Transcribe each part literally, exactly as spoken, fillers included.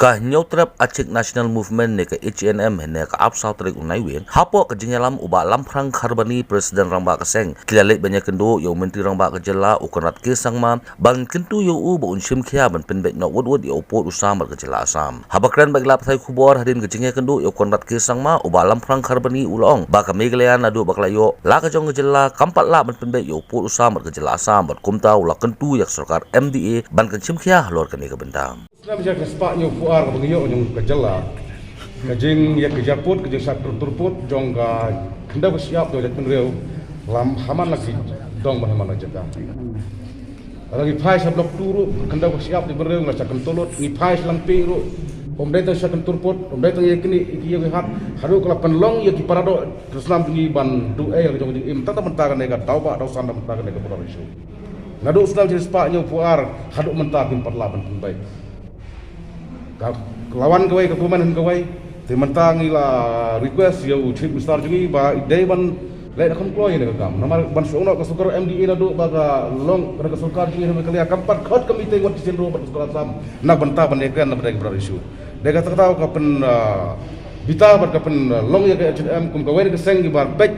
Ka Hynñiewtrep Achik National Movement ne ka H N M hynne ka arphew saw tarik u Naiwieng, hapoh ka jingïalam u Bah Lamphrang Kharbani, President Rangbah ka Seng, ki la leit ban ïakynduh ïa u Myntri Rangbah ka Jylla u Conrad K Sangma, ban kyntu ïa u ba un shim khia ban pynbeit noh wut wut ïa u pud u sam bad ka Jylla Assam. Haba kren bad ki lad pathai khubor hadien ka jingïakynduh ïa u Conrad K Sangma, u Bah Lamphrang Kharbani u la ong ba ka Meghalaya naduh ba ka la ïoh la ka jong ka jylla kam pat lah ban pynbeit ïa u pud u sam bad ka Jylla Assam, bad kumta u la kyntu ïa ka sorkar M D A ban kan shim khia halor kane ka bynta. Snem hajar khyndai spah hynñiewphew ar kaba ngi ïoh jong ka jylla, ka jingïakynduh pud, ka jingshah kyntur pud jong ka khyndew ka shyiap jong ka jaitbynriew, la haman la ki dong ban haman la jaka. Lada ngi phai sha Block two ruh, ka khyndew ka shyiap jaitbynriew la shah kyntur lut, ngi phai sha Langpih ruh, ym dei tang shah kyntur pud, ym dei tang ïa kine ïa ki ïa ki hat, haduh ka la pynlong ïa ki paradoh ka snam jong ngi ban duh ei la ka jong ka jingim, tang da mynta kane ka daw ba daw san, da mynta kane ka border issue. Naduh snem hajar khyndai spah hynñiewphew ar haduh mynta kim pat lah ban pynbeit. Ka, ka la wan kawei ka kumne kawei. Te mynta ngi la request ïa u Chief Minister jong ngi ba i dei ban leh da kham kloi ïa ka kam. Namar ban shu ong noh ka sorkar M D A naduh ba ka long ka sorkar jong ngi ha Meghalaya kam pat khot ka meeting wat shisien ruh bad ka sorkar Assam na ka bynta ban ïakren na ka bynta ka border issue. Dei kata kata ka pyn, ah, bynta bad ka pyn, ah, long ïa ka H N M kum kawei ka seng kiba peit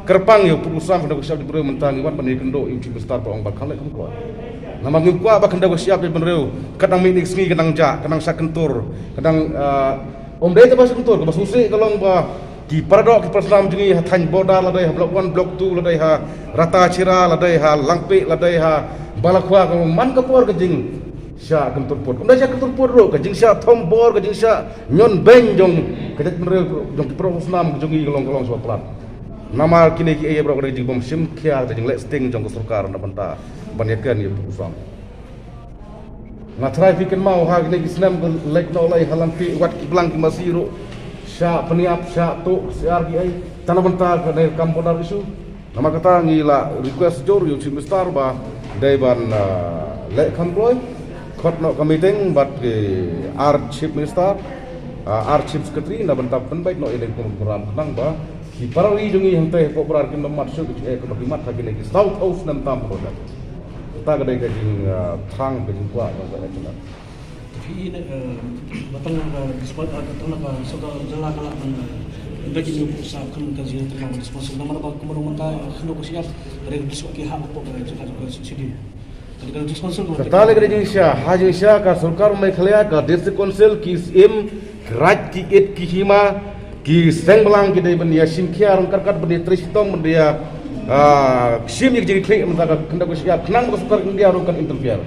kyrpang ïa u pud u sam khyndew ka shyiap jaitbynriew, mynta ngi wan ban ïakynduh ïa u Chief Minister ba ong ba kham leh kham kloi. Namar ngim kwah ba khyndew ka shyiap jaitbynriew ka dang mih ne ka sngi ka dang jah, ka dang shah kyntur, ka dang, ah, ym dei tang ba shah kyntur, kaba sngewsih ka long ba ki paradoh ki parasnam jong ngi ha thaiñ border, lada ha Block one, Block two, lada ha Ratacherra, lada ha Langpih, lada ha Balakhwa, ka man ka por ka jingshah kyntur pud. Ym dei shah kyntur pud ruh, ka jingshah thombor, ka jingshah ñion beiñ jong ka jaitbynriew, jong ki parasnam jong ngi ka long, ka long shuwa palat. Namar kine kiei baroh ka dei ka jingbym shim khia, ka jingleh sting jong ka sorkar na ka bynta ban ïakren ïa u pud u sam. Nga tharai phi kynmaw ha kine ki snem ka leit noh lei ha Langpih wat ki blang ki masi ruh shah pynïap, shah tuh, syiar kiei, tang na ka bynta kane ka kam border issue. Namar kata ngi la request jur ïa u Chief Minister ba dei ban, ah, leh kham kloi, khot noh ka meeting bad ki ar Chief Minister, ah, ar Chief Secretary na ka bynta pynbeit noh ïa kane ka program khnang ba ki para ri jong ngi hangtei hapoh border kin ym mad shuh ki jingeh kiba ki mad ha kine ki sawphew snem tam hapoh border. Kata ka dei ka jing, ah, thrang, ka jingkwah jong ka H N M. Phi i, eh, ba tang na ka dispon-, eh, ba tang na ka sorkar jylla ka lah ban, eh, ban ïa u pud u sam kham ka jingtyrkhong disposal. Namar ba kumba long mynta, eh, khyndew ka shyiap, ka dei ka dispon-, ki hap hapoh ka jaka jong ka subsidy. Ka dei ka disposal ka. Kata lei ka dei jingshisha, ha jingshisha ka sorkar Meghalaya, ka District Council, ki syiem, ki raid, ki it, ki hima, ki seng blang ki dei ban ïa shim khia ryngkat ryngkat, ban ïa trei shitom, ban ïa, ah, shim ïa ka jingkitkhlieh mynta ka khyndew ka shyiap, khnang ba ka sorkar India ruh kan interfere.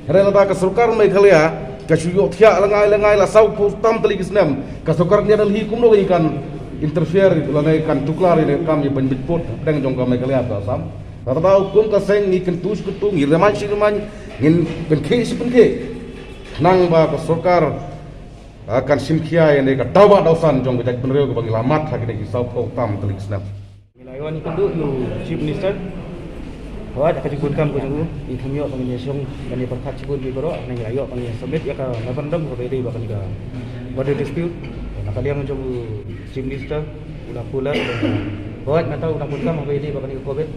Hynrei lada ka sorkar Meghalaya ka shu ïohthiah lyngngai lyngngai la sawphew tam tylli ki snem, ka sorkar India Delhi kumno ka kan interfere lane kan tuklar ïa ka kam ïa ban bit pud hapdeng jong ka Meghalaya bad ka Assam. Lada kum ka seng ngi kyntu shi kyntu, ngi remind shi remind, ngin pynkhih shi pynkhih, khnang ba ka sorkar, ah, kan shim khia ïa kane ka daw ba daw san jong ka jaitbynriew kaba ngi la mad ha kine ki sawphew tam tylli ki snem. Ngi la ïoh ïakynduh ïa u Chief Minister. Hooid, ha ka jingbun kam ka jong u, ngi kham ïoh ba ngin ïa shong, ban ïa pyrkhat shibun ki baroh, ngi la ïoh ba ngin ïa submit ïa ka memorandum kaba ïadei bad kane ka border dispute. Na ka liang jong u Chief Minister u la kular. Hooid, mynta u dang bun kam kaba ïadei bad kane ka covid.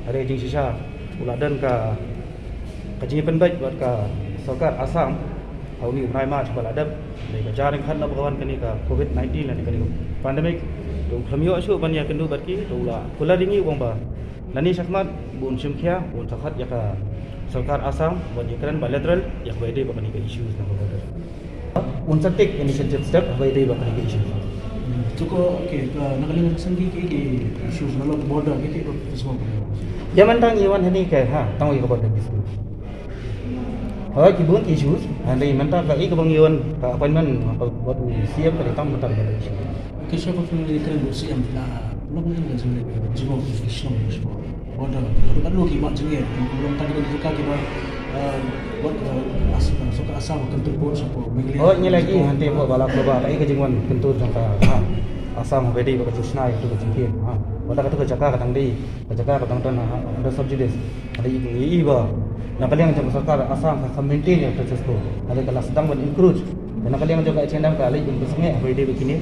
Hynrei jingshisha u la don ka, ka jingpynbeit bad ka sorkar Assam ha une u bnai March ba la dep, dei ka jar ryngkat na ba ka wan kane ka covid nineteen lane kane ka pandemic. To u khlem ïoh shuh ban ïakynduh bad ki, to u la kular ïa ngi u ong ba lane shakhmat ba un shim khia, ba un sa khot ïa ka sorkar Assam ban ïakren bilateral ïa kaba ïadei bad kane ka issues na ka border. Un sa take initiative step haba ïadei bad kane ka issue. To ko, okay, ka na ka liang ka seng ki, ki, ki issues na ka border ki, ki ba ka sngewbha. Ïa mynta ngi wan hangne ka, ha, tang ïa ka border dispute. Hooid, ki bun ki issues, hynrei mynta kaei kaba ngi wan ka appointment bad u C M ka dei tang mynta ka border issue. Ki shuwa ba phi kren bad u C M la long ne ka jingïaleh jingong ki shnong ki shnong. Border, ka dei ka lok ki mat jingeh, ki long tang ki dei ka kiba, eh, wat, eh, as-, eh, sorkar Assam kan kyntur pud shapoh Meghalaya. Oh, ngi la ïohi hangtei hapoh Balaklava, kaei ka jingwan kyntur jong ka, ha, Assam haba ïadei bad ka Jyotsna, ïa katu ka jingkiew, ha. Wat la katu ka jaka ka dang dei, ka jaka ka dang don, ha, under sub judice. Hynrei ngi ïohi ba na ka liang jong ka sorkar Assam ka, ka maintain ïa ka status quo. Hynrei ka la sdang ban encroach. Te na ka liang jong ka H N M ka la ïohi ban pynsangeh haba ïadei bad kine.